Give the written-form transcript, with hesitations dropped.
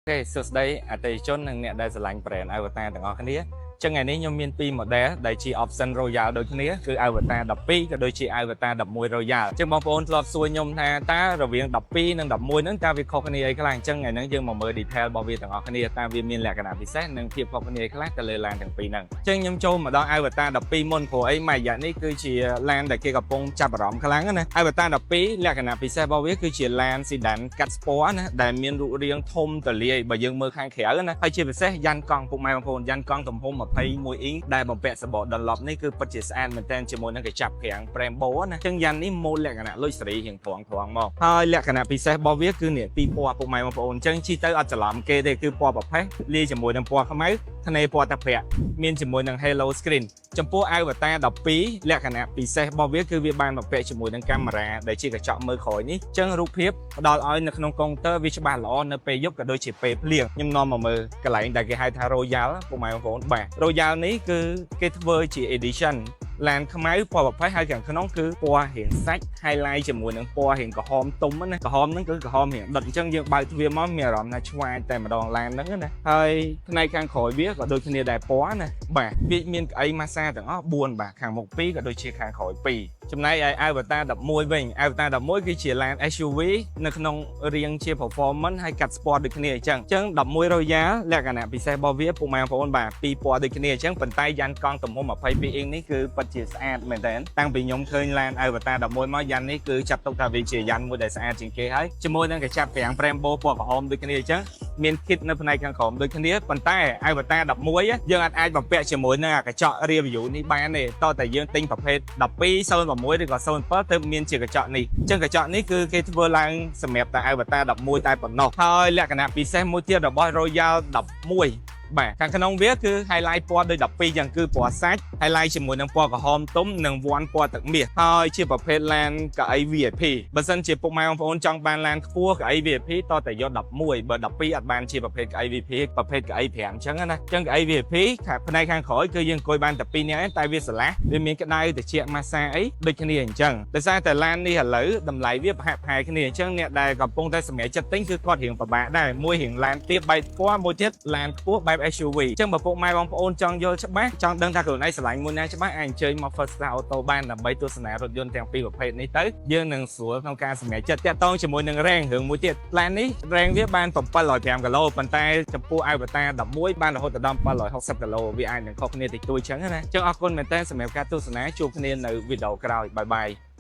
OK សួស្តីអតិថិជននិងអ្នកដែលស្រឡាញ់ brand Avatr ទាំងអស់គ្នាចឹងថ្ងៃនេះខ្ញុំមានពីរ model ដែលជា option Royal ដូចគ្នាគឺ Avatr 12ក៏ដូចជា Avatr 11 Royal ចឹងបងប្អូនធ្លាប់សួរខ្ញុំថាតើរវាង12និង11ហ្នឹងតើវាខុសគ្នាអីខ្លះអញ្ចឹងថ្ងៃហ្នឹងយើងមកមើល detail របស់វាទាំងអស់គ្នាតើវាមានលក្ខណៈពិសេសនិងភាពខុសគ្នាខ្លះទៅលើឡានទាំងពីរហ្នឹងចឹងខ្ញុំចូលមកដល់ Avatr 12មុនព្រោះអីមួយរយៈនេះគឺជាឡានដែលគេកំពុងចាប់អារម្មណ៍ខ្លាំងណា Avatr 12លក្ខណៈពិសេសរបស់វាគឺជាឡាន sedan កាត់ sport ណាដែលមានរូបរាងធំទលាយបើយើងមើលខាងក្រៅណាហើយជាពិសេសយ៉ាន់កង់ពុកម៉ែបងប្អូនយ៉ាន់កង់ទំហំ21អ៊ីងដែលបំពាក់សំបក Dunlop នេះគឺពិតជាស្អាតមែនទែនជាមួយនឹងកញ្ចប់ហ្វ្រាំង Brembo ណាចឹងយ៉ាន់នេះម៉ូតលក្ខណៈ luxury រៀងត្រង់ត្រង់មកហើយលក្ខណៈពិសេសរបស់វាគឺនេះពីរពណ៌ពុកម៉ែបងប្អូនអញ្ចឹងជិះទៅអត់ច្រឡំគេទេគឺពណ៌ប្រផេះលាយជាមួយនឹងពណ៌ខ្មៅថ្នេរពណ៌ទឹកប្រាក់មានជាមួយនឹង Halo Screen ចំពោះ Avatr 12លក្ខណៈពិសេសរបស់វាគឺវាបានបំពាក់ជាមួយនឹងកាមេរ៉ាដែលជាកញ្ចក់មើលក្រោយនេះអញ្ចឹងរូបភាពផ្ដល់ឲ្យនៅក្នុងកុងទ័រវាច្បាស់ល្អនៅពេលយប់ក៏ដូចជាពេលភ្លៀងខ្ញុំនាំមកមើលកន្លែងដែលគេហៅថា Royal ពុកម៉ែបងប្អូនបាទ Royal នេះគឺគេធ្វើជា edition ឡានខ្មៅពណ៌ប្រផេះហើយខាងក្នុងគឺពណ៌រៀងសាច់ highlight ជាមួយនឹងពណ៌រៀងក្រហមទុំណាក្រហមហ្នឹងគឺក្រហមរៀងដុតអញ្ចឹងយើងបើកទ្វារមកមានអារម្មណ៍ថាឆ្វាយតែម្ដងឡានហ្នឹងណាហើយផ្នែកខាងក្រោយវាក៏ដូចគ្នាដែរពណ៌ណាបាទវាមានកៅអីម៉ាសាទាំងអស់4បាទខាងមុខ2ក៏ដូចជាខាងក្រោយ2ចំណែកឯ Avatr 11វិញ Avatr 11គឺជាឡាន SUV នៅក្នុងរាងជា performance ហើយកាត់ sport ដូចគ្នាអញ្ចឹងអញ្ចឹង11 Royal លក្ខណៈពិសេសរបស់វាពុកម៉ែបងប្អូនបាទពីរពណ៌ដូចគ្នាអញ្ចឹងប៉ុន្តែយ៉ាន់កង់ទំហំ22អ៊ីងនេះគឺពិតជាស្អាតមែនតើតាំងពីខ្ញុំឃើញឡាន Avatr 11មកយ៉ាន់នេះគឺចាត់ទុកថាវាជាយ៉ាន់មួយដែលស្អាតជាងគេហើយជាមួយនឹងកញ្ចប់ហ្វ្រាំង Brembo ពណ៌ក្រហមដូចគ្នាអញ្ចឹងមាន kit នៅផ្នែកខាងក្រោមដូចគ្នាប៉ុន្តែ Avatr 11យើងអាចអាចបំពាក់ជាមួយនឹងអាកញ្ចក់ rear view នេះបានទេតោះតែយើងទិញប្រភេទ12 06ឬក៏07ទើបមានជាកញ្ចក់នេះអញ្ចឹងកញ្ចក់នេះគឺគេធ្វើឡើងសម្រាប់តែ Avatr 11តែប៉ុណ្ណោះហើយលក្ខណៈពិសេសមួយទៀតរបស់ Royal 11បាទខាងក្នុងវាគឺ highlight ពណ៌ដូច12យ៉ាងគឺពណ៌សាច់ highlight ជាមួយនឹងពណ៌ក្រហមទុំនិងវ៉ាន់ពណ៌ទឹកមាសហើយជាប្រភេទឡានកៅអី VIP បើសិនជាពុកម៉ែបងប្អូនចង់បានឡានខ្ពស់កៅអី VIP តតែយក11បើ12អត់បានជាប្រភេទកៅអី VIP ប្រភេទកៅអី5អញ្ចឹងណាអញ្ចឹងកៅអី VIP ខាងផ្នែកខាងក្រោយគឺយើងអង្គុយបានតែ2នាក់ឯងតែវាស្រឡះវាមានក្តៅត្រជាក់ម៉ាសាអីដូចគ្នាអញ្ចឹងដោយសារតែឡាននេះឥឡូវតម្លៃវាប្រហាក់ប្រហែលគ្នាអញ្ចឹងអ្នកដែលកំពុងតែសម្រេចចិត្តទិញគឺគាត់រៀងពិបាកដែរមួយរៀងឡានទាបបែបពណ៌មួយទៀតឡានខ្ពស់បែប SUV អញ្ចឹងបើពុកម៉ែបងប្អូនចង់យល់ច្បាស់ចង់ដឹងថាខ្លួនឯងស្រឡាញ់មួយណាច្បាស់អាចអញ្ជើញមក First Star Auto បានដើម្បីទស្សនារថយន្តទាំងពីរប្រភេទនេះទៅយើងនឹងស្រួលក្នុងការសម្រេចចិត្តតាក់ទងជាមួយនឹង range រឿងមួយទៀតឡាននេះ range វាបាន705គីឡូប៉ុន្តែចំពោះ Avatr 11បានរហូតដល់760គីឡូវាអាចនឹងខុសគ្នាតិចតួចអញ្ចឹងណាអញ្ចឹងអរគុណមែនទែនសម្រាប់ការទស្សនាជួបគ្នានៅវីដេអូក្រោយ bye bye.